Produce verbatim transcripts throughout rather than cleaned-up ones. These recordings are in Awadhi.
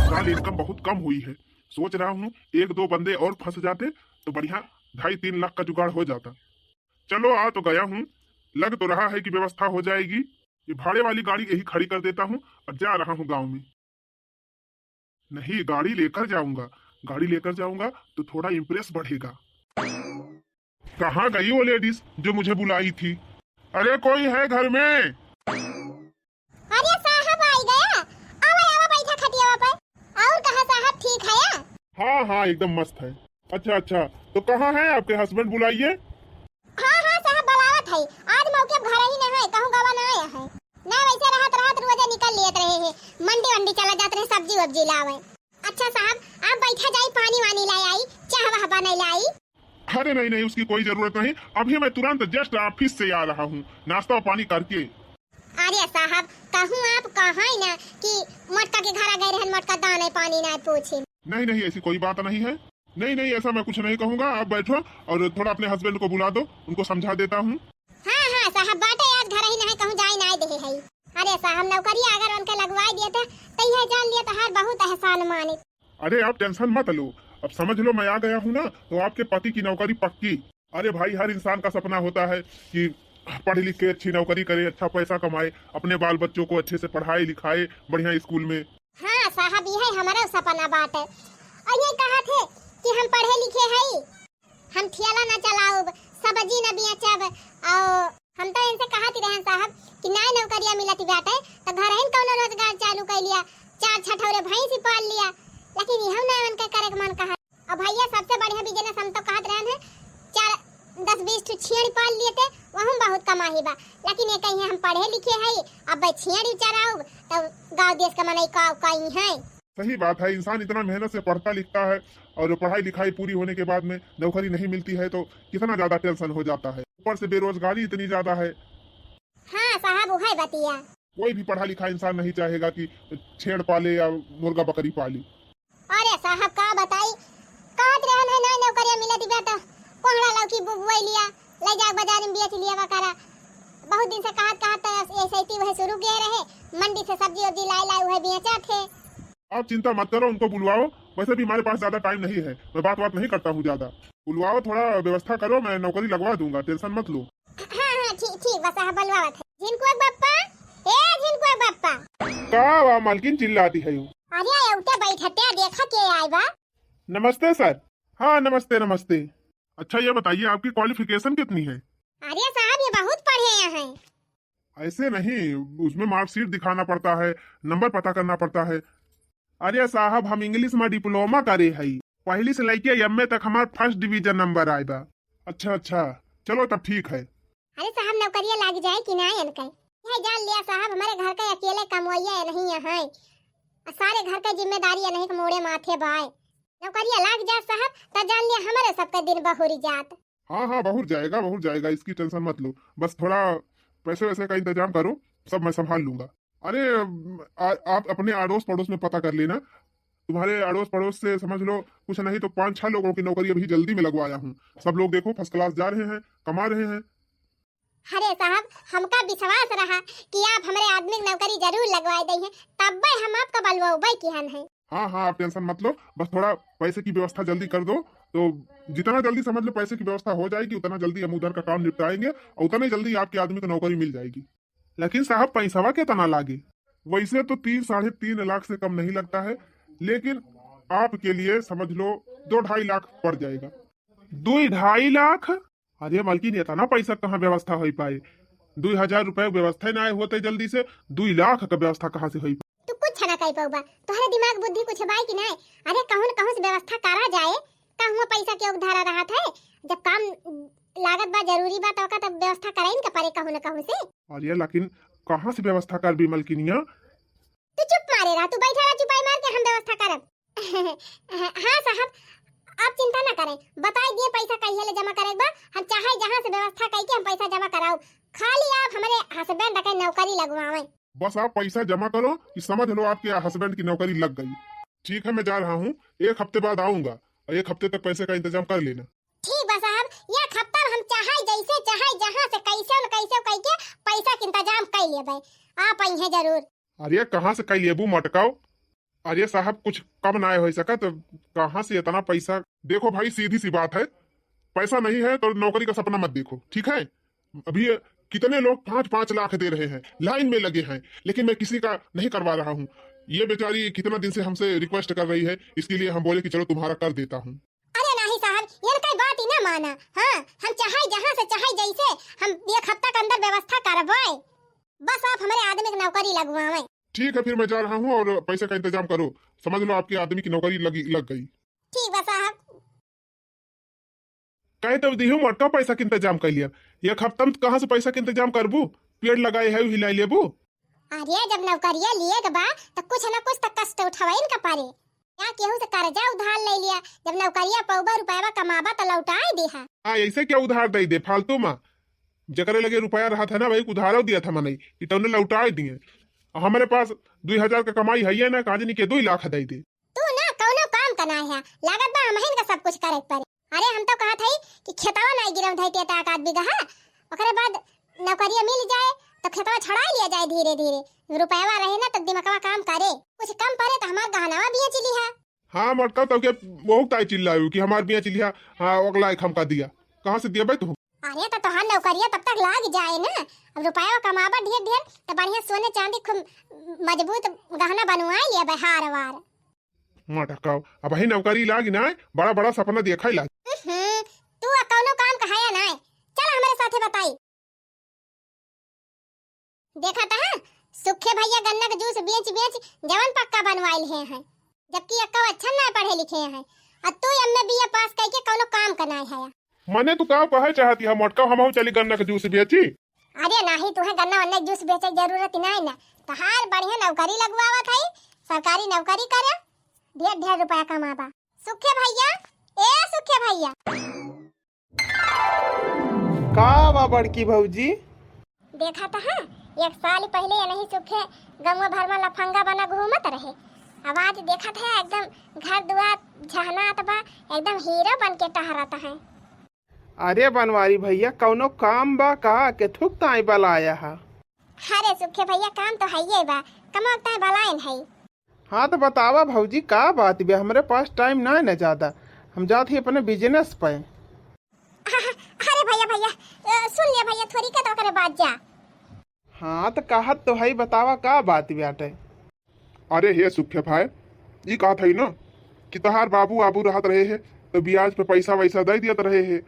साल इनकम बहुत कम हुई है। सोच रहा हूँ, एक दो बंदे और फंस जाते तो बढ़िया ढाई तीन लाख का जुगाड़ हो जाता। चलो, आ तो गया हूँ, लग तो रहा है कि व्यवस्था हो जाएगी। ये भाड़े वाली गाड़ी यही खड़ी कर देता हूँ और जा रहा हूँ गाँव में। नहीं, गाड़ी लेकर जाऊंगा, गाड़ी लेकर जाऊंगा तो थोड़ा इम्प्रेस बढ़ेगा। कहाँ गई वो लेडीज जो मुझे बुलाई थी? अरे, कोई है घर में? अरे साहब, आई गया। आवा, आवा, बैठा खटियावा पर। और कहा साहब, ठीक है या? हाँ, हाँ, एकदम मस्त है। अच्छा, अच्छा, तो कहाँ है आपके हस्बैंड? बुलाइए। हाँ, हाँ साहब, बुलावत है। आज मौके पर घर ही न है, कहूँ गवा न आया है। ना वैसे रहत रहत रोजे निकल लियत रहे हैं, मंडी वंडी चला जात रहे, सब्जी वब्जी लावे। अच्छा साहब, आप बैठा जाई, पानी वानी लाई आई, चाह वाह बनाई लाई। अरे नहीं, नहीं, उसकी कोई जरूरत नहीं। अभी मैं तुरंत जस्ट ऑफिस से आ रहा हूँ, नाश्ता पानी करके। अरे साहब, कहूँ आप कहा ना कि मोटका के घर आ गए रहन, मोटका दाने पानी ना पूछे। नहीं, नहीं, ऐसी कोई बात नहीं है। नहीं, नहीं, ऐसा मैं कुछ नहीं कहूँगा। आप बैठो और थोड़ा अपने हस्बैंड को बुला दो, उनको समझा देता हूँ। हाँ, हाँ साहब, बाटे आज घर ही नहीं, कहूँ जाई ना दे है। अरे साहब, नौकरी अगर उनके लगवाई दिए थे, तो यह जान लिया तो हर बहुत एहसान माने। अरे, आप टेंशन मत लो, अब समझ लो, मैं आ गया हूँ ना, तो आपके पति की नौकरी पक्की। अरे भाई, हर इंसान का सपना होता है कि पढ़ लिख के अच्छी नौकरी करे, अच्छा पैसा कमाए, अपने बाल बच्चों को अच्छे से पढ़ाए लिखाए बढ़िया स्कूल में। हाँ साहब, यह हमारा सपना बाटे। और ये कहा थे कि हम पढ़े लिखे हई, हम ठेला न चलाउब, सब्जी न बेचब, और हम तो इनसे कहत ही रहन साहब कि नाय नौकरिया मिलत ही बाटे, तो घर ही कौनो रोजगार चालू कर लिया, चार छठौरे भैंस ही पाल लिया, लेकिन यह ना उनके करे के मन कहा। और भैया, सबसे बढ़िया बिजनेस हम तो कहत रहन है, चार, दस बीस ठो छेड़ी पाल लिए थे, वहू में बहुत कमाही बा, लेकिन ये कहीं हम पढ़े लिखे हई, अब छेड़ी चराउब, तब गाँव देश का मनई का कहीं है। सही बात है, इंसान इतना मेहनत से पढ़ता लिखता है और पढ़ाई लिखाई पूरी होने के बाद में नौकरी नहीं मिलती है तो कितना ज्यादा टेंशन हो जाता है। ऊपर से बेरोजगारी इतनी ज्यादा है। हाँ साहब, वही बतिया। कोई भी पढ़ा लिखा इंसान नहीं चाहेगा कि छेड़ पाले या मुर्गा बकरी पाले। अरे साहब, का बताई, कहत रहन है ना नौकरिया मिलत बा तो कोहड़ा लौकी बुबुआई लिया, ले जाके बाजार में बेच लिया वगैरह। बहुत दिन से कहत कहत तो ऐसे ही वह शुरू किए रहे, मंडी से सब्जी वब्जी लाई लाई वह बेचा थे। आप चिंता मत करो, उनको बुलवाओ। वैसे भी हमारे पास ज्यादा टाइम नहीं है, मैं बात बात नहीं करता हूँ ज्यादा। बुलवाओ, थोड़ा व्यवस्था करो, मैं नौकरी लगवा दूंगा, टेंशन मत लो। हाँ, हाँ, ठीक, ठीक बा साहब, बुलवावत है। झिनकुआ बप्पा, ए झिनकुआ बप्पा। का बा मालकिन, चिल्लाती है यू? अरे, उठे बैठते, देखा के आए बा। नमस्ते सर। हाँ, नमस्ते, नमस्ते। अच्छा, ये बताइए, आपकी क्वालिफिकेशन कितनी है? अरे साहब, ये बहुत पढ़े हैं। ऐसे नहीं, उसमें मार्कशीट दिखाना पड़ता है, नंबर पता करना पड़ता है। अरे साहब, हम इंग्लिश में डिप्लोमा करे हई, पहली से लेके एमए तक हमार फर्स्ट डिवीजन नंबर आए बा। अच्छा, अच्छा, चलो तब ठीक है। अरे साहब, नौकरिया लाग जाए कि ना इनके? यह जान लिया साहब, हमारे घर के अकेले कमवैया नहीं है, और सारे घर के जिम्मेदारी नहीं के मोड़े माथे बाय। नौकरिया लाग जाए साहब, तो जान लिया हमारे सबके दिन बहुरी जात। हाँ, हाँ, बहुर जाएगा, बहुर जाएगा, इसकी टेंशन मत लो। बस थोड़ा पैसे वैसे का इंतजाम करो, सब मैं संभाल लूंगा। अरे, आ, आप अपने अड़ोस पड़ोस में पता कर लेना, तुम्हारे अड़ोस पड़ोस से समझ लो, कुछ नहीं तो पाँच छह लोगों की नौकरी अभी जल्दी में लगवाया हूँ। सब लोग देखो, फर्स्ट क्लास जा रहे हैं, कमा रहे हैं। अरे साहब, हमका विश्वास रहा कि आप हमरे आदमी के नौकरी जरूर लगवाए देइहैं, तब्बे हम आपका बलवउबे किहन है। हाँ, हाँ, आप टेंशन मत लो, बस थोड़ा पैसे की व्यवस्था जल्दी कर दो, तो जितना जल्दी समझ लो पैसे की व्यवस्था हो जाएगी, उतना जल्दी हम उधर का काम निपटाएंगे और उतने जल्दी आपके आदमी को नौकरी मिल जाएगी। लेकिन साहब, पैसवा कितना लागे? वैसे तो तीन, साढ़े तीन लाख से कम नहीं लगता है, लेकिन आपके लिए समझ लो दो ढाई लाख पड़ जाएगा। दो ढाई लाख? अरे मालकिन, इतना पैसा कहाँ व्यवस्था हो पाए? दो हजार रुपए व्यवस्था ना होते जल्दी से, दो लाख का व्यवस्था कहाँ से होई? तू कुछ ना कह पउबा, तोहरे दिमाग बुद्धि कुछ बाई कि नहीं? अरे कहूँ न कहूँ से व्यवस्था करा जाए, का हुआ पैसा के उधारा रहत है? जब काम लागत बा, जरूरी बा, तो ओका तब व्यवस्था कराइन के परे कहूँ न कहूँ से। अरे लेकिन कहाँ से व्यवस्था करबी मलकिनिया? तू चुप मारे रहा, तू बैठा रहा चुपाई मार के, हम व्यवस्था करब। हाँ साहब, आप चिंता ना करें, बताई दिए पैसा कहिए ले जमा करे बा, हम चाहे जहाँ से व्यवस्था कई के हम पैसा जमा कराओ, खाली आप हमारे हस्बैंड के नौकरी लगवावें। बस आप पैसा जमा करो कि समझ लो आपके हस्बैंड की नौकरी लग गई। ठीक है, मैं जा रहा हूँ, एक हफ्ते बाद आऊंगा और एक हफ्ते तक पैसे का इंतजाम कर लेना। ठीक बा साहब, एक हफ्ता में हम चाहे जैसे चाहे जहाँ से कैसे न कैसे कई के पैसा के इंतजाम कर लेबे। आप आई हैं जरूर। अरे कहाँ से कई लेबू मटकाओ? अरे साहब, कुछ कम ना हो सकत? कहाँ से इतना पैसा? देखो भाई, सीधी सी बात है, पैसा नहीं है तो नौकरी का सपना मत देखो, ठीक है? अभी ये कितने लोग पाँच पाँच लाख दे रहे हैं, लाइन में लगे हैं, लेकिन मैं किसी का नहीं करवा रहा हूँ। ये बेचारी कितना दिन से हमसे रिक्वेस्ट कर रही है, इसके लिए हम बोले कि चलो तुम्हारा कर देता हूँ। अरे नाही साहब, इनका बात ही ना माना। हाँ, हम चाहे जहाँ से चाहे जैसे, हम एक हफ्ता के अंदर व्यवस्था करबे। बस आप हमारे आदमी के नौकरी लगवावे। ठीक है, फिर मैं जा रहा हूँ और पैसे का इंतजाम करो। समझ लो, आपके आदमी की नौकरी लगी, लग गई। ठीक बा साहब। कहे तो दिहू मोटका, पैसा के इंतजाम कर लिया। एक हफ्ता में कहाँ से पैसा के इंतजाम करबू? पेड़ लगाए है, हिलाई लेबू। अरे, जब नौकरिया लिए के बा, तो कुछ ना कुछ तो कष्ट उठवाइन का पारे। या केहू से कर्जा उधार ले लिया, जब नौकरिया पउबा, रुपयवा कमाबा, तो लौटाए दिहा। हाँ, ऐसे क्या उधार दे दे फालतू में? जकरे लगे रुपया रहा था ना भाई, उधारो दिया था मनई, कि तौने लौटाए दिए। हमारे पास दुई हजार का कमाई है ना, काजनी के दुई लाख दे दे। तू ना कौनो काम का ना है, लागत बा हमहिन का सब कुछ करे के पड़े। अरे, हम तो कहत हई कि खेतवा नाई गिरव धइते त एक आध बीघा, ओकरे बाद नौकरिया मिल जाए तो खेतवा छड़ाई लिया जाए धीरे धीरे। रुपयवा रहे ना तो दिमकवा काम करे, कुछ कम पड़े तो हमार गहनवा बेच लिहा। हाँ मोटका, तोके बहुत ताई चिल्लायू कि हमार बेच लिहा। हाँ, ओकला एक हमका दिया, कहाँ से दिया भाई तू? अरे, तो तोहार नौकरिया तब तक लाग जाए ना, अब रुपयवा कमाबा ढेर ढेर, तो बढ़िया सोने चांदी खूब मजबूत गहना बनवाए लिया बे, हार वार। मटकाओ, अबही नौकरी लागी ना, बड़ा बड़ा सपना देखा लागी। हम्म, तू आ कौनो काम का हया ना, चल हमरे साथे बताई। देखा था, सुखे भैया गन्ना के जूस बेच बेच जवन पक्का बनवाइल है, हैं, जबकि अक्का अच्छा ना पढ़े लिखे हैं, और तू एमए बीए पास करके कौनो काम का ना हया। मने तू का कहे चाहती है मोटका, हमहू चली गन्ना के जूस बेची? अरे नाही, तुहे गन्ना वन्ना के जूस बेचे के जरूरत ही नाही ना। तहार बढ़िया नौकरी लगवावत हई, सरकारी नौकरी करे, ढेर ढेर रुपया कमाबा। सुखे भैया, ए सुखे भैया। का बा बड़की भौजी? देखा त है, एक साल पहिले ये नहीं सुखे गंगवा भर में लफंगा बना घूमत रहे। अब आज देखत है एकदम घर दुआर झहनात बा, एकदम हीरो बन के टहरत है। अरे बनवारी भैया, कौनो काम बा का? केथुक ताई बलाया हा? अरे सुखे भैया, काम तो हइये बा, कमवा के ताई बलायन हई। हाँ तो बतावा भौजी, का बात बे? हमरे पास टाइम ना है ना ज्यादा, हम जात ही अपने बिजनेस पे। अरे भैया, भैया, अ, सुन ले भैया, थोड़ी के तो ओकरे बाद जा। हाँ तो कहत तो हई, बतावा का बात बाटे? अरे हे सुखे भाई, ई कहत हई ना कि तहार बाबू आबू रहत रहे है तो ब्याज पे पैसा वैसा दे दियत रहे है।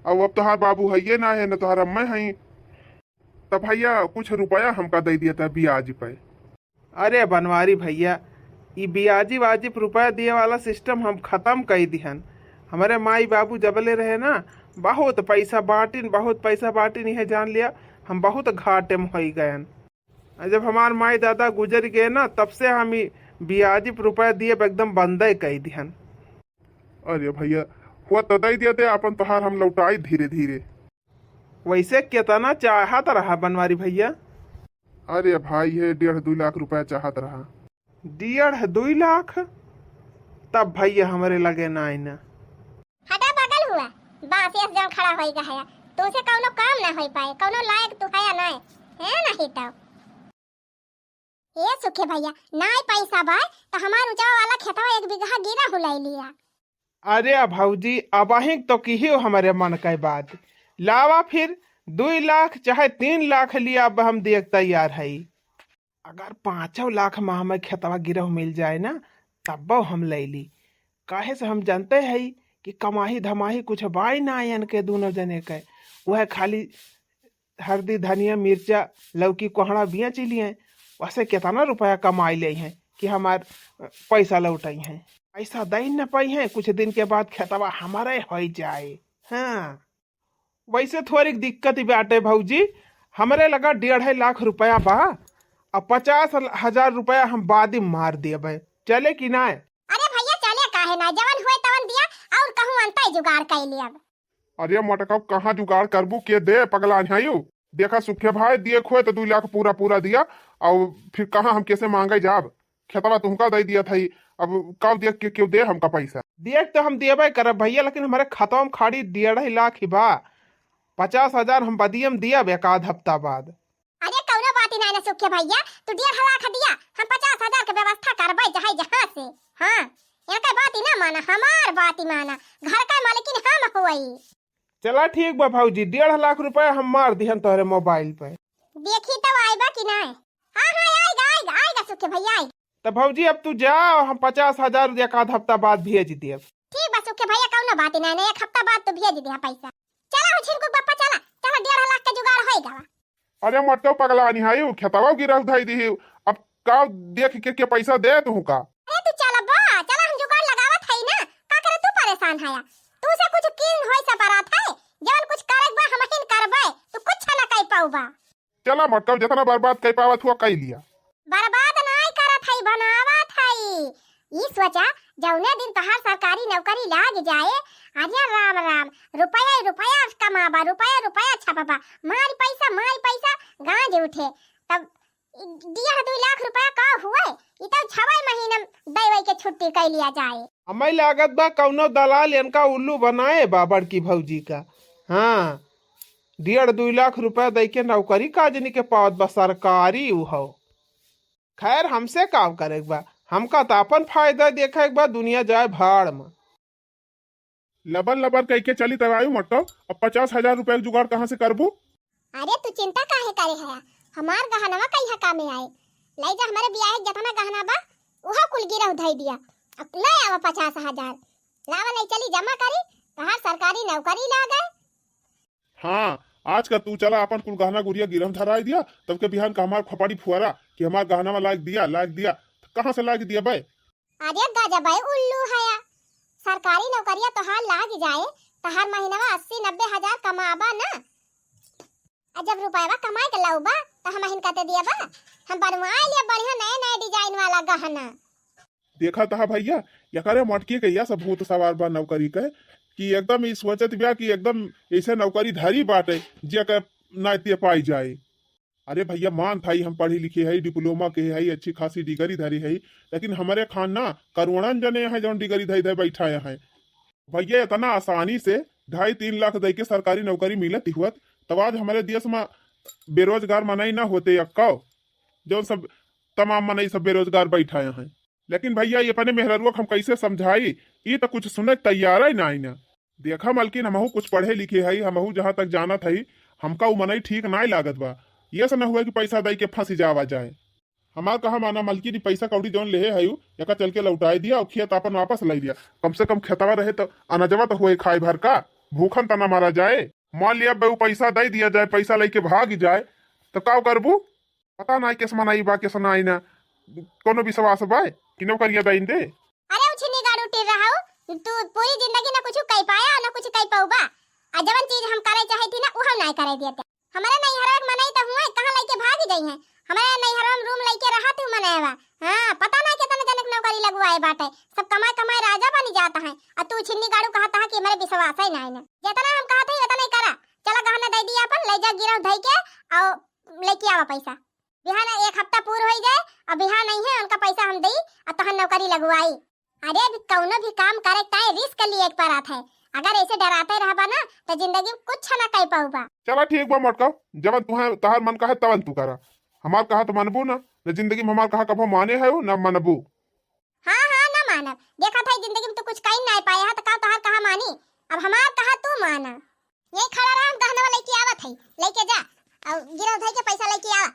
अब अब तहार बाबू हइये ना है, न तहार अम्मे हई। तब भैया कुछ रुपया हमका दे दिया था ब्याज पे। अरे बनवारी भैया, ई ब्याजी वाजिब रुपया दिए वाला सिस्टम हम खत्म कई दिहन। हमरे माई बाबू जबले रहे ना, बहुत पैसा बांटिन, बहुत पैसा बांटिन, यह जान लिया हम बहुत घाटे में होई गयन। आ जब हमार माई दादा गुजर गए ना, तब से हम ई ब्याजी रुपया दिए एकदम बंदे कई दिहन। अरे भैया, हुआ तो दे दिया थे, अपन तोहार हम लौटाई धीरे धीरे। वैसे कितना चाहत रहा बनवारी भैया? अरे भाई, ये डेढ़ दुई लाख रुपया चाहत रहा। डेढ़ दुई लाख? तब भैया हमरे लगे ना आई ना। हटा बगल हुआ, बांस जस जन खड़ा होई गया। तुमसे कौनो काम ना होई पाए, कौनो लायक तू हया ना है, है नहीं तो। ए सुखे भैया, नाय पैसा बा, त हमार उजवा वाला खेतवा एक बीघा गिरा हुलाई लिया। अरे भौजी, अबहिं तो किहियो हमरे मन के बात। लावा फिर, दुई लाख चाहे तीन लाख लिया, अब हम देख तैयार हई। अगर पाँचों लाख में हमें खेतवा गिरहु मिल जाए ना, तब्बो हम ले ली। काहे से हम जानते हई कि कमाही धमाही कुछ बाई ना आयन के दोनों जने के। वह खाली हरदी, धनिया, मिर्चा, लौकी, कोहड़ा बेच लिए, वैसे कितना रुपया कमाई ले हैं कि हमार पैसा लौटाई हैं। पैसा दे न पाई हैं, कुछ दिन के बाद खेतवा हमारे हो जाए। हाँ, वैसे थोड़ी दिक्कत ही बाटे भौजी, हमरे लगा डेढ़ लाख रुपया बा, अब पचास हजार रुपया हम बाद में मार देबे, चले कि ना? अरे भैया, चले काहे ना, जवन हुए तवन दिया, और कहूँ अंता ही जुगाड़ कर लिया। अरे मोटका, कहाँ जुगाड़ करबू, के दे, पगला नहीं आयु? देखा सुखे भाई, दिए खोए तो दो लाख पूरा पूरा दिया, और फिर कहाँ हम कैसे मांगे जाब? खेतवा तुमका दे दिया था ही, अब कब देख के क्यों दे हमका पैसा? देख तो हम देबे करब भैया, लेकिन हमारे खतवा में खाली डेढ़ लाख ही बा। पचास हजार हम बदियम दियब एक आध हफ्ता बाद। अरे कौनो बात ही ना, रे सुखे भइया, तू डेढ़ लाख दिया, हम पचास हजार के व्यवस्था करबै चाहे जहाँ से। हाँ, इनका बात ही ना माना, हमार बात ही माना, घर का मालकिन हम होई। चला ठीक बा भौजी, डेढ़ लाख रुपया हम मार दिहन तोहरे मोबाइल पे। देखी तब आइबा कि नाय? हाँ, हाँ, आइगा, आइगा, आइगा सुखे भइया, आइगा। त भौजी अब तू जा, हम पचास हजार एक आध हफ्ता बाद भेज देब। ठीक बा सुखे भइया, कौनो बात नाय, नाय, एक हफ्ता बाद तू भेज दिहा पैसा। चला हो छिनकू पप्पा, चला, चला, डेढ़ लाख के जुगाड़ होई गवा। अरे मोटकऊ पगलानी है, उ खेतवा गिरहु धई दिही, अब का देख के, के पैसा दे तू का? अरे तू चला बा, चला हम जुगाड़ लगावत हई ना, का करे तू परेशान हया? तू से कुछ किन होई सा बरात है, जवन कुछ करे बा हम हिन करबे, तू कुछ ना कई पाउबा। चला मोटकऊ, जितना बर्बाद कई पावत हुआ कई लिया। बर्बाद नाई करत हई, बनावत हई। ई सोचा, जौने दिन तोहार सरकारी नौकरी लाग जाए, अरे राम राम, रुपया रुपया कमाबा, रुपया रुपया छापबा, मारी पैसा, मारी पैसा, गांज उठे। तब ई डेढ़ दुई लाख रुपया का हुए, ई तो छवे महीना में देवे के छुट्टी कई लिया जाए। हमें लागत बा कौनो दलाल इनका उल्लू बनाए बा बड़की भौजी का। हाँ, डेढ़ दुई लाख रुपया दे के नौकरी का जनी के पावत बा, सरकारी उहो। खैर, हमसे काम करे के बा, हमका तो अपन फायदा देखे के बा, दुनिया जाए भाड़ में। लबर लबर कह के चली तब आयु मटो, अब पचास हजार रुपया के जुगाड़ कहाँ से करबू? अरे तू चिंता काहे करे है, हमार गहनवा कहिया कामे आए। ले जा हमारे बियाहे के जतना गहना बा, उहो कुल गिरहु धई दिया। अब ले आवा पचास हजार, लावा ले चली जमा करी, तोहार सरकारी नौकरी लाग गए। हाँ, आज का तू चला अपन कुल गहना गुरिया गिरहु धराई दिया, तब के बिहान का हमार खोपड़ी फुआरा कि हमार गहनवा लाग दिया, लाग दिया। त कहाँ से लाग दिया बे? अरे गजब है उल्लू हया, सरकारी नौकरिया तोहार लाग जाए, तोहार महीनवा अस्सी नब्बे हजार कमाबा ना, आ जब रुपयवा कमाए के लउबा, त हमहिन कते दियबा? हम बनवाए लिए बढ़िया नए नए design वाला गहना। देखा तहा भइया, एकरे मटकी के यह सब भूत सवार बा नौकरी के, कि एकदम ई सोचत बिया कि एकदम ऐसे नौकरी धरी बाटे, जे के नाते पाई जाए। अरे भइया, मान थाई हम पढ़ी लिखी हई, diploma के हई, अच्छी खासी degree धरी हई, लेकिन हमरे खान ना करोड़न जने हैं जौन degree धई धई बैठाए हैं। भइया, इतना आसानी से ढाई तीन लाख दे के सरकारी नौकरी मिलत हुअत, तब आज हमरे देश में बेरोजगार मनई ना होते यक्कौ, जौन सब तमाम मनई सब बेरोजगार बैठाए हैं। लेकिन भइया, ये अपने मेहररुआ के हम कैसे समझाई, ई तो कुछ सुने के तैयार ही ना आई ना। देखा मलकिन, हमहू कुछ पढ़े लिखे हई, हमहू जहाँ तक जानत हई, हमका उ मनई ठीक नाई लागत बा। ये से न हुए कि पैसा दई के फंसी जावा जाए। हमार कहा माना मलकिन, ई पैसा कौड़ी जौन लेहे हई, एका चल के लौटाए दिया और खेत आपन वापस लाई दिया। कम से कम खेतवा रहे तो अनजवा तो हुए खाए भर का, भूखन तना मारा जाए। मान लिया बे, उ पैसा दे दिया जाए, पैसा लेके भाग जाए, तो का करबू? पता नाई केस मनाई बा, केस नाई ना, कोनो विश्वास बा कि नौकरिया दइन दे? अरे उछिनी गाड़ू टिर रहा हो, तू पूरी जिंदगी ना कुछ कह पाया, ना कुछ कह पाऊबा। आ जवन चीज हम करे चाहे थी ना, उ हम नाई करे दिए थे। हमारे नैहरवा के मनई तो हुए, कहाँ लेके भाग जाई हैं? हमारे नैहरवा में room लेके रहा थे मनईवा। हाँ, पता ना कितना जनक नौकरी लगवाए बाटे, सब कमाए कमाए राजा बनी जाता है। आ तू छिन्नी गाड़ू कहता है कि हमारे विश्वास है नाई ना। जितना हम कहत है उतना ही करा। चला गहना दे दिया अपन, ले जा गिरहु धई के, और लेके आवा पैसा। बिहान एक हफ्ता पूर होई जाए, और बिहान नहीं है उनका पैसा हम देई, और तोहर नौकरी लगवाई। अरे, अभी कौनो भी काम करे ताई risk लिए के पड़त है। अगर ऐसे डराते रहबा ना, तो जिंदगी में कुछ ना कर पाऊबा। चला ठीक बा मोटका, जवन तुहे तोहार मन कहे तवन तू करा। हमार कहा तो मनबू ना, न जिंदगी में हमार कहा कभो माने है ना मनबू। हाँ, हाँ, ना मानब। देखा था जिंदगी में तू कुछ कहीं ना पाया है, तो का तोहार कहा मानी? अब हमार कहा तू माना। यही खड़ा रहा, हम गहनवा लेके आवत हई, लेके जा, और गिरहु धई के पैसा लेके आवा।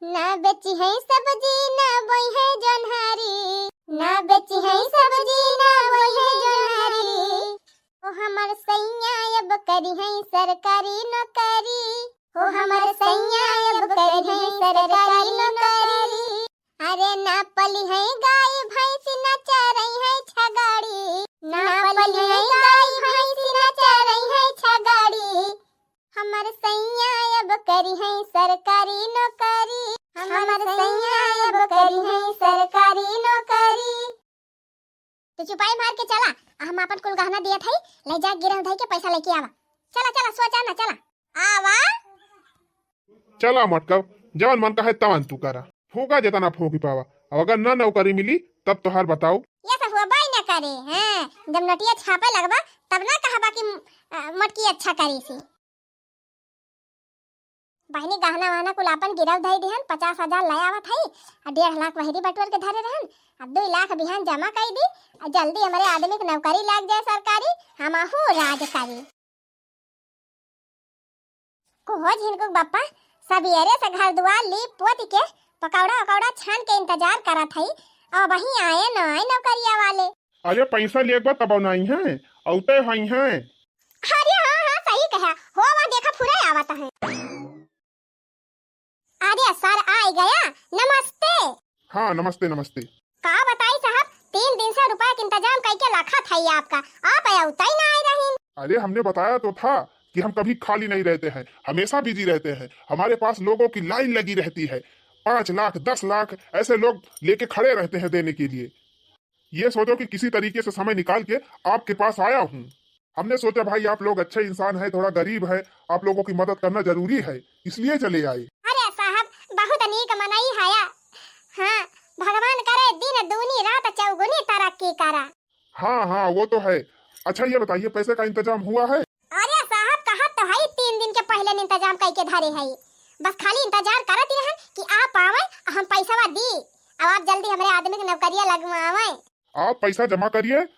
ना बेची है सब्जी, ना बोई है जोन्हारी, ना बेची है सब्जी, ना बोई है जोन्हारी। ओ हमर सैया अब करी है सरकारी नौकरी, ओ हमर सैया अब करी है सरकारी नौकरी। अरे ना पली है गाय भैंस, ना चरई है छगड़ी, ना पली है गाय भैंस, ना चरई है छगड़ी। हमर सैया अब करी है सरकारी नौकरी, हमर सैया अब करी है सरकारी नौकरी। तू चुपाई मार के चला, आ हम आपन कुल गहना दियत हई, ले जा गिरहु धई के पैसा लेके आवा। चला, चला, सोचा ना, चला। आवा। चला मटका, जवन मन कहे तवन तू करा। फूका जेतना फूकी पावा। अब अगर ना नौकरी मिली, तब तोहार बताऊ। ये सब हुआ बाई ना करे, हैं? जब नोटिया छापे लगबा, तब ना कहबा कि, अ, मटकी अच्छा करी सी। बहिनी, गहना वहना कुल आपन गिरव धई दिहन, पचास हजार ले आवत हई, आ डेढ़ लाख वहरी बटोर के धरे रहन, आ दुई लाख बिहान जमा कई दी, आ जल्दी हमरे आदमी के नौकरी लाग जाए सरकारी, हमहू राज करी। कोहो झिनकुक बप्पा, सबेरे से घर दुआर लीप पोत के, पकौड़ा उकौड़ा छान के इंतजार करत हई, अबहीं आए नाई नौकरिया वाले। अरे पैसा लेके बा तब नाई है, औते हई हैं। अरे हाँ, हाँ, सही कहा। हो, वहाँ देखा, फुरे आवत हैं। अरे सर, आइ गया, नमस्ते। हाँ, नमस्ते, नमस्ते। का बताई साहब, तीन दिन से रुपया के इंतजाम कइके रखत हई आपका, आप अउतई ना आए रहीन। अरे, हमने बताया तो था कि हम कभी खाली नहीं रहते हैं, हमेशा बिजी रहते हैं। हमारे पास लोगों की लाइन लगी रहती है, पाँच लाख, दस लाख ऐसे लोग लेके खड़े रहते हैं देने के लिए। ये सोचो कि किसी तरीके से समय निकाल के आपके पास आया हूँ। हमने सोचा भाई आप लोग अच्छे इंसान हैं, थोड़ा गरीब हैं, आप लोगों की मदद करना जरूरी है, इसलिए चले आए। अरे साहब, बहुत नीक मनई हया। हाँ, भगवान करे दिन दूनी रात चौगुनी तरक्की करा। हाँ, हाँ, वो तो है। अच्छा, ये बताइए, पैसे का इंतजाम हुआ है? अरे साहब, कहत तो हई, तीन दिन के पहिले इंतजाम कइके धरे हई, बस खाली इंतजार करत ही रहन कि आप आवे, हम पैसवा दी। अब आप जल्दी हमरे आदमी के नौकरिया लगवावे। आप पैसा जमा करिए,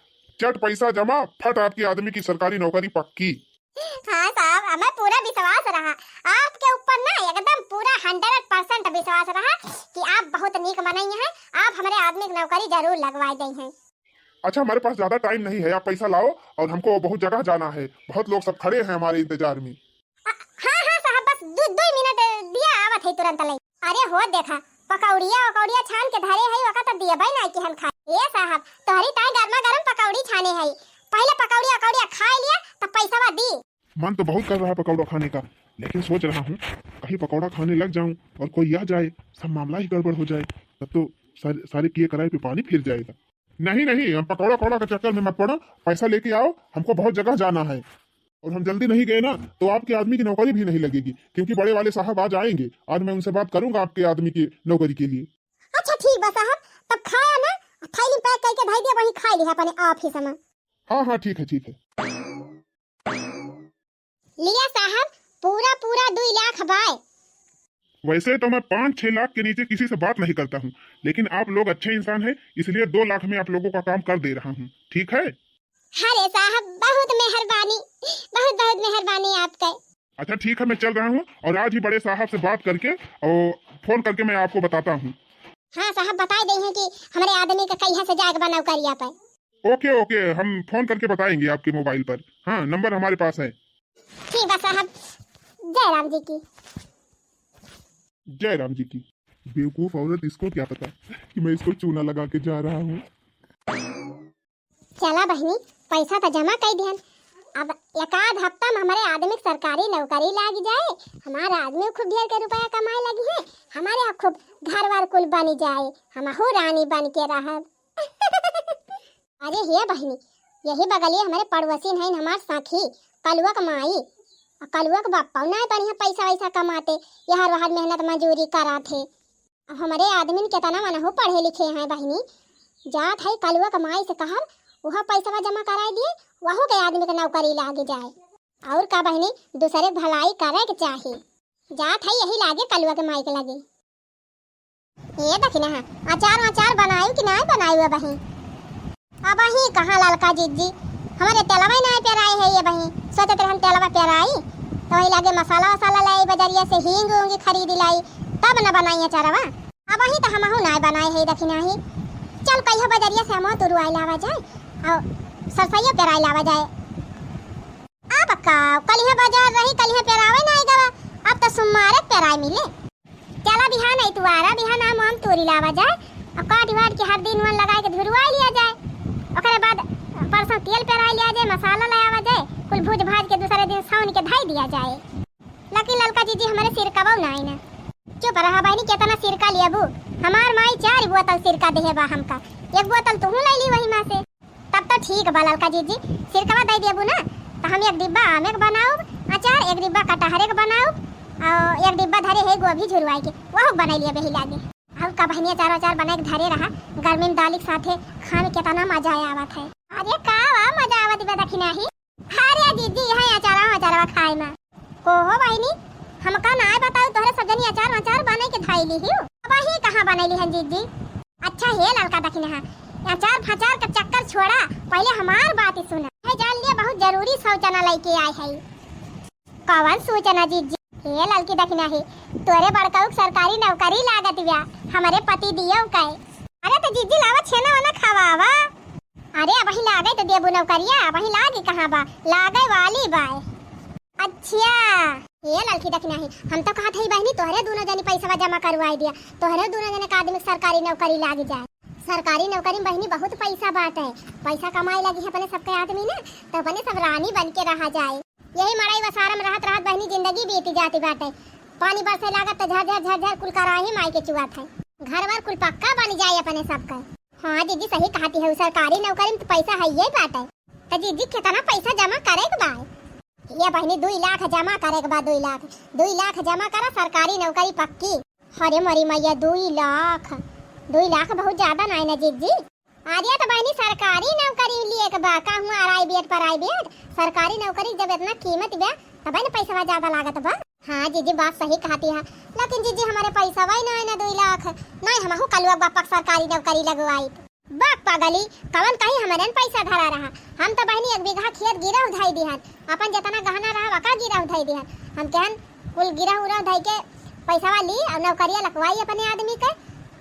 चट पैसा जमा, फट आपके आदमी की सरकारी नौकरी पक्की। हाँ साहब, हमें पूरा विश्वास रहा आपके ऊपर ना, एकदम पूरा हंड्रेड परसेंट विश्वास रहा कि आप बहुत नीक मनई हैं, आप हमरे आदमी की नौकरी जरूर लगवाए दई हैं। अच्छा, हमारे पास ज्यादा टाइम नहीं है, आप पैसा लाओ और हमको बहुत जगह जाना है, बहुत लोग सब खड़े हैं हमारे इंतजार में। अ, हाँ, हाँ साहब, बस दु, दुई मिनट दिया, आवत है तुरंत लई। अरे हो देखा, पकौड़िया उकौड़िया छान के धरे है, ओका तो दियबे ना कि हम खाए। ए साहब, तोहरी ताई गर्मा गर्म पकौड़ी छाने है, पहले पकौड़िया उकौड़िया खाए लिया, तब पैसवा दी। मन तो बहुत कर रहा है पकौड़ा खाने का, लेकिन सोच रहा हूँ कहीं पकौड़ा खाने लग जाऊं और कोई आ जाए, सब मामला ही गड़बड़ हो जाए, तब तो सारे, सारे किए कराए पे पानी फिर जाएगा। नहीं, नहीं, हम पकौड़ा, पकौड़ा के चक्कर में मत पड़ो, पैसा लेके आओ, हमको बहुत जगह जाना है। और हम जल्दी नहीं गए ना, तो आपके आदमी की नौकरी भी नहीं लगेगी, क्योंकि बड़े वाले साहब आज आएंगे। आज मैं उनसे बात करूंगा आपके आदमी की नौकरी के लिए। अच्छा, ठीक बा साहब, तब खाया ना, थैली पैक करके धई दिया, वहीं खा लिया अपने ऑफिस में। हाँ, हाँ, ठीक है, ठीक है। लिया साहब, पूरा, पूरा दुई लाख बाय। वैसे तो मैं पाँच छह लाख के नीचे किसी से बात नहीं करता हूँ, लेकिन आप लोग अच्छे इंसान हैं, इसलिए दो लाख में आप लोगों का काम कर दे रहा हूँ, ठीक है? अरे साहब, बहुत मेहरबानी, बहुत, बहुत मेहरबानी आपके। अच्छा, ठीक है, मैं चल रहा हूँ और आज ही बड़े साहब से बात करके और फोन करके मैं आपको बताता हूँ। हाँ साहब, बताई दई हैं कि हमरे आदमी का कहिया से जाए के बा नौकरिया पे। ओके, ओके, हम फोन करके बताएंगे आपके मोबाइल पर। हाँ, नंबर हमारे पास है। ठीक बा साहब, जय राम जी की। जय राम जी की। बेवकूफ औरत, इसको क्या पता कि मैं इसको चूना लगा के जा रहा हूँ। चला बहिनी, पैसा त जमा कई दिहन, अब एक आध हफ्ता में हमरे आदमी के सरकारी नौकरी लाग जाए, हमारे आदमी खूब ढेर के रुपया कमाए लगी है, हमारे यहाँ खूब घर वर कुल बन जाए, हमहू रानी बन के रहब। अरे हे बहिनी, यही बगलिए हमरे पड़ोसिन हईन हमार सखी, कलुआ के माई। आ कलुआ के बप्पा नाय बढ़िया पैसा वैसा कमाते, यहर वहर मेहनत मजूरी करात हे। अब हमरे आदमीन केतना मनहु पढ़े लिखे हैं बहिनी, जात है कलुआ के माई से कहब, वह पैसवा जमा कराए दिए, वहू के आदमी के नौकरी लाग जाए। और का बहिनी, दूसरे के भलाई करे के चाही। जात है यही लागे कलुआ के माई के लगे। ए दखिना, अचार वचार बनायू कि नाय बनायू अबहीं? अबहीं कहाँ ललका जिज्जी, हमरे तेलवा ही नाय पेराई है ये बहीं। सोचत रहन तेलवा पेराई, तो वही लागे मसाला वसाला लाई बजरिया से, हींग ऊंग खरीद लाई, तब न बनाई अचारवा। अबहीं तो हमहू नाय बनाए है दखिना ही। चल कहियो बजरिया से हमहू तुरुआई लावा जाए, और सरसैया पेराई लावा जाए। अब का, कलिहा बाजार रही, कलिहा पेरावे नाय गवा, अब तो सुम्मारे पेराई मिले। चला बिहान इतवारा, बिहान आम वाम तोरी लावा जाए, और काट वाट के हर दिन वन लगाए के धुरवाई लिया जाए। ओकरे बाद परसों तेल पेराई लिया जाए, मसाला ले आवा जाए, कुल भूज भाज के दूसरे दिन सौन के धई दिया जाए। लेकिन ललका जीजी हमरे सिरकवा नाई ना। चुप रहा बहिनी, केतना सिरका लेबू? हमार माई चार बोतल सिरका देहे बा हमका, एक बोतल तुहू ले ली वही माँ से। तब तो ठीक बा ललका जीजी, सिरकवा दे देबू ना, तो हम एक डिब्बा आमे के बनाउब अचार, एक डिब्बा कटहरे के बनाउब, और एक डिब्बा धरे है गोभी झुरवाई के, वहू के बनाई लिया बेही लागे। और का बहनिया, अचार अचार बनाए के धरे रहा, गर्मी में दाल के साथे खाए में केतना मजा आवत है। अरे का वा मजा आवत बा दखिना ही। अरे जीजी, यहाँ अचारवा अचारवा खाए में। कोहो बहिनी, हमका नाय बताऊ, तोहरे सब जनी अचार वचार बने के धाई ली हियो। अबही कहाँ बनैली हन जीजी? अच्छा हे ललका दखिनहा, अचार फचार का चक्कर छोड़ा, पहिले हमार बात सुना। है जान लिया, बहुत जरूरी सूचना लैके आए है। कवन सूचना जीजी? हे ललकी दखिनहा, तोरे बड़काऊ के सरकारी नौकरी लागत बा, हमरे पति दियो के। अरे तो जीजी लावा छेना वना खवावा। अरे अबही लागे तो देबू नौकरिया, अबही लागे कहाँ बा, लागे वाली बा। अच्छा, हे ललकी दखिनहा, हम तो कहत हई बहिनी तोहरे दूनो जनी पैसवा जमा करवाई दिया, तोहरे दूनो जने का आदमी के सरकारी नौकरी लाग जाए। सरकारी नौकरी में बहिनी बहुत पैसा बाटे, पैसा कमाए लगी है अपने सबके आदमी ना, तो अपने सब रानी बन के रहा जाए। यही मड़ई वसारम रहत रहत बहिनी जिंदगी बीत जाती बाटे। पानी बरसे लागत तो झरझर झरझर कुल कराही माई के चुआत है। घर वर कुल पक्का बन जाए अपने सबके। हाँ जीजी सही कहती है, सरकारी नौकरी में तो पैसा है ये बाटे। तो जीजी कितना पैसा जमा करे के बा? ये बहिनी दुई लाख जमा करे के बा, दुई लाख, दुई लाख जमा करा, सरकारी नौकरी पक्की। अरे मोरी मैया, दुई लाख, दुई लाख बहुत ज्यादा नाई ना जीजी? अरे तो बहिनी सरकारी नौकरी लिए के बा, कहूँ प्राइवेट, प्राइवेट, सरकारी नौकरी जब इतना कीमत बा, तबे न पैसवा ज्यादा लागत बा। हाँ जीजी बात सही कहती है, लेकिन जीजी हमारे पैसवा ही नाई ना दुई लाख, नाई हमहू कलुआ बापा के सरकारी नौकरी लगवाई। बाप पागली, कवन कहीं हमरे न पैसा धरा रहा। हम तो बहिनी एक बीघा खेत गिरहु धई दिहन, अपन जितना गहना रहा वका गिरहु धई दिहन। हम कहन कुल गिरहु उरहु धई के पैसवा ली और नौकरिया लगवाई अपने आदमी के।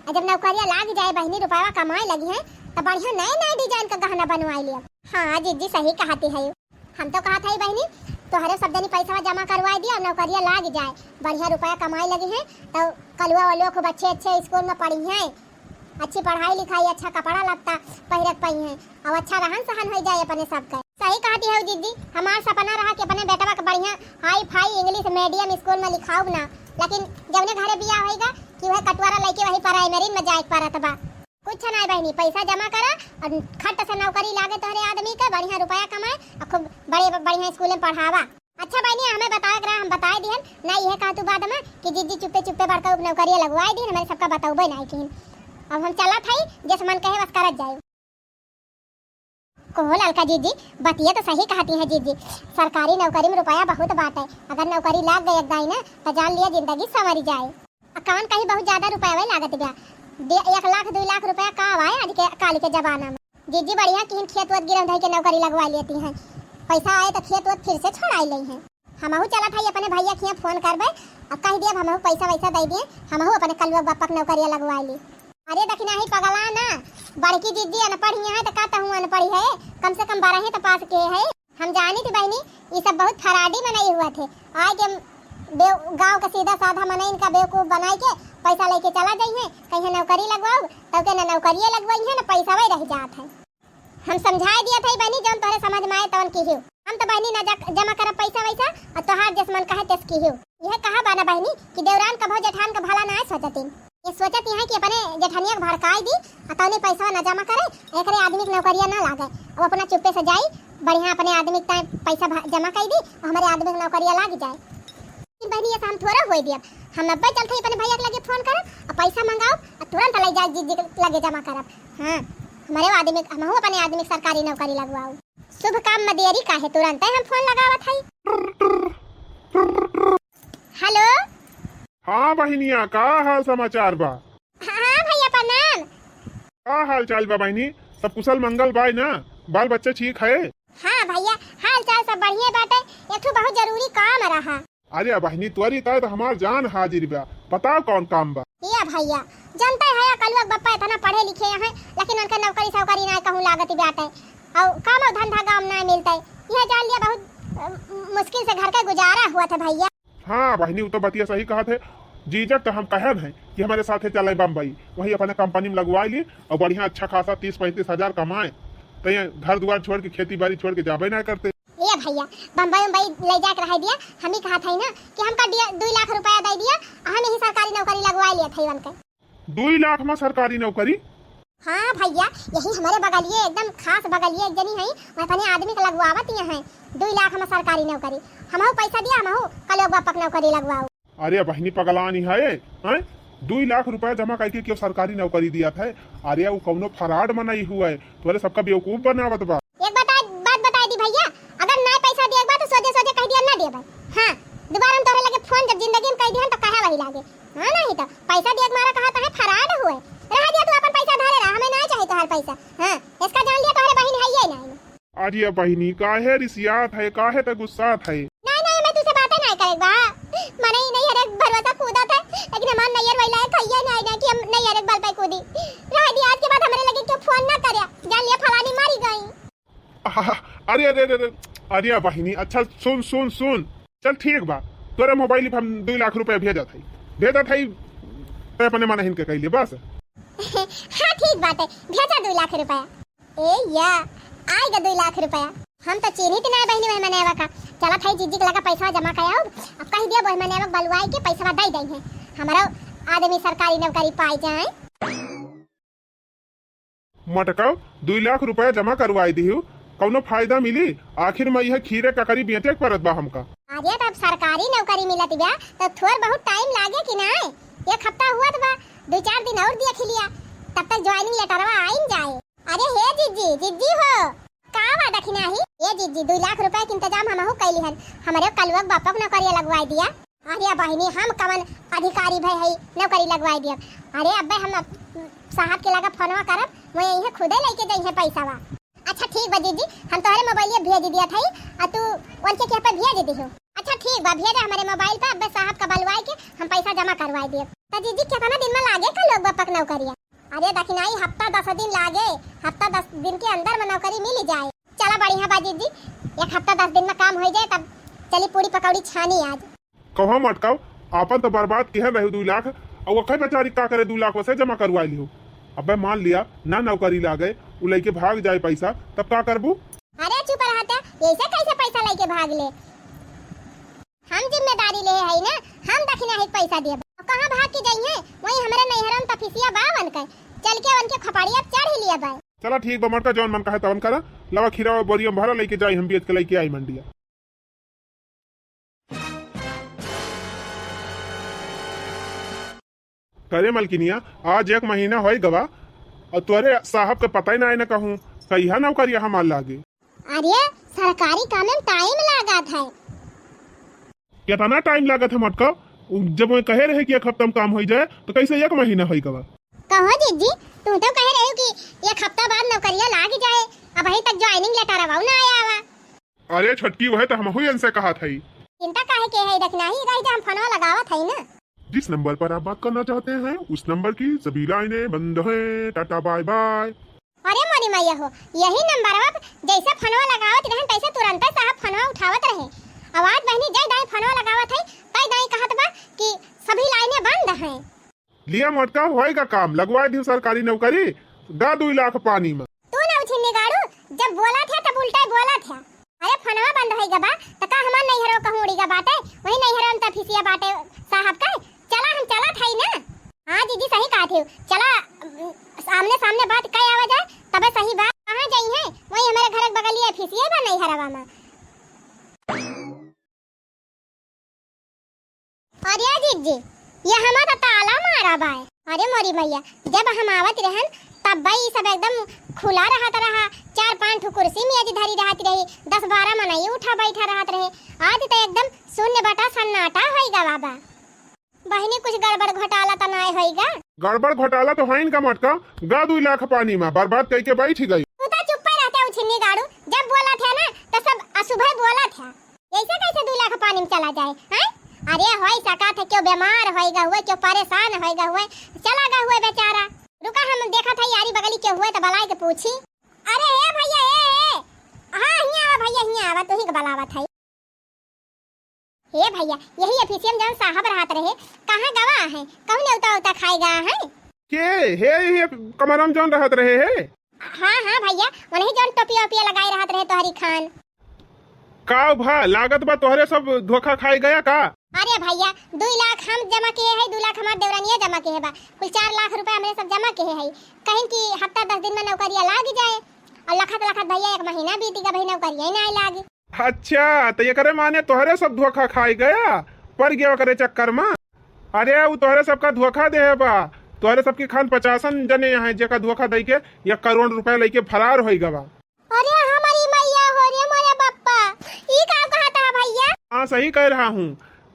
और जब नौकरिया लाग जाए बहिनी, रुपया कमाए लगी है तो बढ़िया नए नए डिजाइन का गहना बनवाई लिया। हाँ जीजी सही कहती है, हम तो कहत हई बहिनी तोहरे सब जनी पैसवा जमा करवाई दिया और नौकरिया लाग जाए, बढ़िया रुपया कमाए लगी है तो कलुआ वालुआ खूब अच्छे अच्छे स्कूल में पढ़ी है। अच्छी पढ़ाई लिखाई, अच्छा कपड़ा लत्ता पहिरत पइहें, और अच्छा रहन सहन होइ जाए अपने सबके। सही कहती हो जीजी, हमार सपना रहा कि अपने बेटवा के बढ़िया hi fi English medium school में लिखाउब ना, लेकिन जवने घरे बियाह होइगा कि वह कटवारा लइके वही प्राइमरी में जाए के पड़त बा। कुछ नाई बहिनी, पैसा जमा करा और खट से नौकरी लागे तोहरे आदमी के, बढ़िया रुपया कमाए और खूब बड़े बढ़िया स्कूल में पढ़ावा। अच्छा बहिनी, हमें बतावे के रहा, हम बताए दिहन ना, इहे कहा तू बाद में कि जीजी चुप्पे चुप्पे बड़का उप नौकरिया लगवाए दिहन, हमारे सबका बतौबे नाई किहन। अब हम चलत हई, जस मन कहे बस करत जाई। कोहो ललका जीजी, बतिया तो सही कहती है जीजी, सरकारी नौकरी में रुपया बहुत बाटे, अगर नौकरी लाग गई एक दाई ना तो जान लिया जिंदगी संवरी जाए। आ कवन कहीं बहुत ज्यादा रुपया वही लागत बा, दे-, एक लाख दुई लाख रुपया का आवाए आज के काल के जमाना में। जीजी बढ़िया किहन खेत वत गिरहु धई के नौकरी लगवा लेती हैं, पैसा आए तो खेत वत फिर से छोड़ाई लेइहें। हमहू चलत हई अपने भैया के हियां फोन करबे, अब कह दिया हमहू पैसा वैसा दे दिए, हमहू अपने कलुआ बापा के नौकरिया लगवा ली। अरे दखिनही पगला ना, बड़की जीजी अनपढ़ हियां है तो का तहूँ अनपढ़ है, कम से कम बारह तो पास के है। हम जानी थी बहिनी, ये सब बहुत फराडी मनई हुआ थे। आए के बेव-, गाँव के सीधा साधा मनई इनका बेवकूफ बनाई के पैसा लेके चला जाइए, कहीं नौकरी लगवाओ, तो के ना नौकरिये लगवाई है ना पैसा वही रह जात है। हम समझाए दिया था बहिनी, जौन तोहरे समझ में आए तौन की हियो। हम तो बहिनी ना जा-, जमा करब पैसा वैसा, और तोहार जस मन कहे तस की हियो। यह कहा बा ना बहिनी कि देवरान कभो जेठान का भला ना सोचतिन। ये सोचत यहाँ कि अपने जेठनिया के भड़काई दी, आ तौने पैसा ना जमा करे, एकरे आदमी के नौकरिया ना लागे। अब अपना चुप्पे से जाई, बढ़िया अपने आदमी के ताईं पैसा भा-, जमा कर दी, और हमारे आदमी के नौकरिया लाग जाए। लेकिन बहिनी, ये हम थोड़ा होए दियब। हम अब्बे चलते ही अपने भैया के लगे फोन करब, और पैसा मंगाओ, और तुरंत ले जाए जीजी के लगे जमा करब। हाँ, हमारे आदमी, हमहू अपने आदमी के सरकारी नौकरी लगवाओ। शुभ काम में देरी काहे, तुरंते हम फोन लगावत हई। हेलो। हाँ बहिनिया, का हाल समाचार बा? हाँ भैया प्रणाम। का हाल चाल बा बहिनी? सब कुशल मंगल बाय ना? बाल बच्चे ठीक है? हाँ भैया, हाल चाल सब बढ़िया बाटे। एक ठो बहुत जरूरी काम रहा। अरे बहिनी, तोरी ताय तो हमार जान हाजिर बा। बताओ कौन काम बा? ए भैया, जनते है कलुआ के बप्पा इतना पढ़े लिखे हैं, लेकिन उनके नौकरी सौकरी ना कहूँ लागत बाटे, और काम और धंधा गाँव ना मिलते। यह जान लिया बहुत अ, मुश्किल से घर का गुजारा हुआ था भैया। हाँ बहिनी, वो तो बतिया सही कहत है। जीजक तो हम कहब है कि हमारे साथे चले बम्बई, वही अपने कंपनी में लगवा ली और बढ़िया अच्छा खासा तीस पैंतीस हजार कमाए, तो ये घर दुआर छोड़ के खेती बाड़ी छोड़ के जाबे ना करते। ए भैया, बम्बई उम्बई ले जाके रह दिया। हम ही कहा था ना कि हमका दिया, दुई लाख रुपया दे दिया, हम यही सरकारी नौकरी लगवा लिया था इवन के। दुई लाख में सरकारी नौकरी? हाँ भैया, यही हमारे बगलिए, एकदम खास बगलिए एक जनी है, मैं अपने आदमी के लगवावत ये हैं दुई लाख में सरकारी नौकरी। हमहू पैसा दिया, हमहू कलुआ बापक नौकरी लगवाओ। अरे बहिनी पगलानी है, हैं? दुई लाख रुपया जमा करके क्यों सरकारी नौकरी दिया था? अरे वो कौनो फराड मनई हुआ है, तोरे सबका बेवकूफ बनावत बा। एक बता, बात बताई दी भैया, अगर ना पैसा दिए एक बार तो सोझे सोझे कह दिया ना देबे। हाँ, दोबारा हम तोहरे लगे फोन जब जिंदगी लागे। हाँ, नहीं तो पैसा दिया के मारा कहा तो है फराड हुए। रह दिया, तू अपन पैसा धरे रहा, हमें ना चाही तोहार पैसा। हाँ, इसका जान लिया तोहरे बहिन है ये नहीं। अरे बहिनी, काहे रिसियात है, काहे त गुस्सात है? नहीं, नहीं, मैं तुझसे बातें नहीं करे बा। मने ही नहीं हरे भरोसा कूदत है, लेकिन हमार नैयर वही लायक है ये नहीं ना कि हम नहीं हरे बल पे कूदी। रह दिया, आज के बाद हमारे लगे क्यों फोन ना करे, जान लिया फलानी मारी गई। आहा, अरे, अरे, अरे, अरे, अरे बहिनी, अच्छा सुन, सुन, सुन। चल ठीक बा, तोरे मोबाइल पे हम दुई लाख रुपया भेजत हई, भेजत हई, ते अपने मनहिन के कैले बस। हाँ ठीक बात है, भेजा दुई लाख रुपया। ए या, आएगा दुई लाख रुपया। हम तो चिन्हित ना बहिनी वही मनेवा का। चलत हई जीजी के लगा पैसा जमा कराओ, अब कह दिया वही मनेवा बलवाई के पैसा दे दे है, हमारा आदमी सरकारी नौकरी पाई जाए। मटकाओ, दुई लाख रुपया जमा करवाई दिहु, कौनो फायदा मिली? आखिर में यह खीरे ककरी बेचे के परत बा हमका। अरे, तब सरकारी नौकरी मिलत बा, तो थोड़ बहुत टाइम लागे कि नाय? एक हफ्ता हुआ तो बा, दो चार दिन और देख लिया, तब तक ज्वाइनिंग लेटरवा आइन जाए। अरे हे जिज्जी, जिज्जी हो, का बा दखिनाही? ए जिज्जी, दुई लाख रुपया के इंतजाम हमहू कैली हन, हमरे कलुआ के बापा के नौकरिया लगवाई दिया। अरे बहिनी, हम कवन अधिकारी भई हई नौकरी लगवाई दियब? अरे अब्बे हम अप-, साहब के लगा फोनवा करब, वो यहीं खुदे लेके जइहे पैसावा। अच्छा ठीक बा जिज्जी, हम तोहरे मोबाइलिया भेज दिया था, आ तू उनके के पे भेज दिहो। अच्छा ठीक बा, भेजा हमरे मोबाइल पे, अब्बे साहब का बलवाई के हम पैसा जमा करवाई दियब। तो जिज्जी, कितना दिन में लागे कलुआ के बापा के नौकरिया? अरे दखिनाही, हफ्ता दस दिन लागे, हफ्ता दस दिन के अंदर में नौकरी मिल जाए। चला बढ़िया बा जिज्जी, एक हफ्ता दस दिन में काम हो जाए, तब चली पूड़ी पकौड़ी छानी आज। कहो मटकाओ, आपन तो बर्बाद किहे रहे दुई लाख, और वखे बेचारी का करे दुई लाख वसे जमा करवा लिहो। अबे मान लिया ना नौकरी लागे, उ लइके भाग जाए पैसा, तब का करबू? अरे चुप रहते, ऐसे कैसे पैसा लेके भाग ले? हम जिम्मेदारी ले हई ना, हम दखिनाही के पैसा देब। अब कहाँ भाग के जइहे? वहीं हमरे नैहरन तफिसिया बा वन के, चल के उनके खपड़िया चढ़ ही लिया बा। चला ठीक बा मटका, जौन मन कहे तवन करा। लवा खीरा और बोरिया में भरा, लेके जाई हम बेच के लेके आई मंडिया। करे मलकिनिया, आज एक महीना होई गवा और तोरे साहब के पता ही ना आए न कहूँ, कहिया नौकरिया हमार लागे। अरे, सरकारी काम में टाइम लागत है। कितना टाइम लागत है मटका? उ जब वो कहे रहे कि एक हफ्ता में काम होई जाए, तो कैसे एक महीना होई गवा? कहो जिज्जी, तू तो कहे रहे हो कि एक हफ्ता बाद नौकरिया लाग जाए, अबहीं तक ज्वाइनिंग लेटर आवा ना आया हुआ। अरे छोटकी, वह तो हमहू इनसे कहा था। चिंता काहे के है, रखना ही रही जा, हम फोनवा लगावत है ना। जिस नंबर पर आप बात करना चाहते हैं, उस नंबर की सभी लाइनें बंद हैं। Tata bye bye. अरे मोरी मैया हो, यही नंबरवा पे जैसे फोनवा लगावत रहन, तैसे तुरंते साहब फोनवा उठावत रहे। आवाज बहनी जय दाई फोनवा लगावत है, तय दाई कहत बा कि सभी लाइनें बंद हैं। लिया मोटका, होएगा काम, लगवा दियो सरकारी नौकरी, गा दुई लाख पानी में। तू ना उछिन्नी गाड़ू, जब बोला था तब उल्टा ही बोला था। अरे फोनवा बंद होई गा बा, त का हमार नैहरो कहूँ उड़ी गा बाटे, वही नैहरो में त फिसिया बाटे साहब का। चला हम चला था ही ना। हाँ जीजी सही कहा थे, चला, अम, आमने सामने बात कह आवा जाए, तबे सही बात। कहाँ जाई है, वही हमारे घर के बगलिए फिसिया बा नैहरवा में। अरे जिज्जी, ये हमार त ताला मारा बाय। अरे मोरी मैया, जब हम आवत रहन, तब भाई सब एकदम खुला रहत रहा। चार पांच ठो कुर्सी मेज धरी रहत रही, दस बारह मनई उठा बैठा रहत रहे। आज त एकदम शून्य बटा सन्नाटा होई गा बाबा। बहिनी, कुछ गड़बड़ घोटाला त नाय होई गा? गड़बड़ घोटाला तो होइन का मटका, गा दुई लाख पानी में बर्बाद कई के बैठ गई। तू तो चुप्पे रहते उछिन्नी गाड़ू, जब बोला थे ना तो सब अशुभे बोला थे। ऐसे कैसे दू लाख पानी में चला जाए, हैं? अरे होई सका थे, क्यों बीमार होई गा हुए, क्यों परेशान होई गा हुए, चला गा हुए बेचारा। रुका हम देखा था यारी बगली के हुए तो बलाई के पूछी। अरे हे भैया, हे, हे। हाँ, हियाँ आवा भैया, हियाँ आवा, तू ही के बलावा था। हे भैया, यही ऑफिसियम जौन साहब रहत रहे, कहाँ गवा है? कहूँ नेवता उता खाए गा है? के? हे, ये कमरा में जौन रहत रहे है? हाँ, हाँ भैया, उन्हीं जौन टोपिया ओपिया लगाए रहत रहे तोहरी खान। का भा, लागत बा तोहरे सब धोखा खाए गया का? अरे भैया, दुई लाख हम जमा किए है, दुई लाख हमार देवरानिया जमा किए बा, कुल चार लाख रुपया हमरे सब जमा किए है। कहीं कि हफ्ता दस दिन में नौकरिया लाग जाए, और लखत लखत भैया एक महीना बीत गया, भाई नौकरिया ही ना लागी। अच्छा, तो एकरे माने तोहरे सब धोखा खाए गया, पड़ गया ओकरे चक्कर में। अरे, उ तोहरे सबका धोखा देहे बा, तोहरे सबके खान पचासन जने हैं, जेका धोखा दई के एक करोड़ रुपया लेके फरार होई गवा। अरे हमारी मैया हो रे मोरे बप्पा, ई का कहता है भैया? हाँ, सही कह रहा हूँ।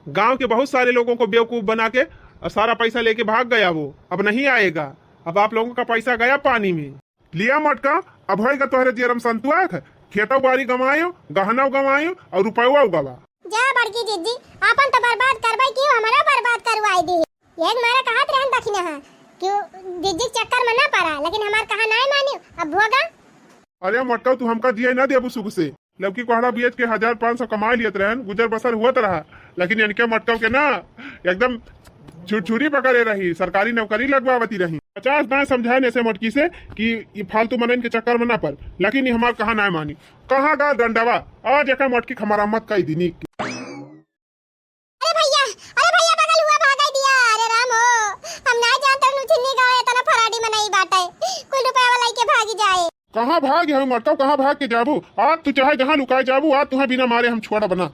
गांव के बहुत सारे लोगों को बेवकूफ बना के और सारा पैसा लेके भाग गया वो, अब नहीं आएगा। अब आप लोगों का पैसा गया पानी में। लिया मटका, अब होएगा तोहरे जियरम संतुआ ख-, खेतौ बारी गंवायो, गहनौ गंवायो और रुपयवा गवा। जा बड़की जिज्जी, आपन तो बर्बाद करबै कि हमरा बर्बाद करवाई दी। एक मारे कहत रहन दखिना हा कि जिज्जी के चक्कर में ना पड़ा, लेकिन हमार कहा नाय मानी। अब भोगा। अरे मटका, तू हमका जिए ना देबू सुख से। लौकी कोहड़ा बेच के हजार पाँच सौ कमा लियत रहन, गुजर बसर हुअत रहा, लेकिन इनके मटका के ना एकदम छुरछुरी पकड़े रही, सरकारी नौकरी लगवावती रही। पचास दाएं समझाए ऐसे मटकी से कि ई फालतू मनन के चक्कर में ना पड़, लेकिन ई हमार कहा नाय मानी। कहाँ गा डंडवा? आज एकर मटकी के मरम्मत कई दिनी। अरे भैया, अरे भैया, बगल हुआ भागाई दिया। अरे राम हो, हम नाय जानत रहनु छिन्नी गाँव इतना फराडी मनई बाटे, कुल रुपया वाला के भागी जाए। कहाँ भाग हमें मटका, कहाँ भाग के जाबू? आज तू चाहे जहाँ लुकाए जाबू, आज तुहे बिना मारे हम छोड़ब ना।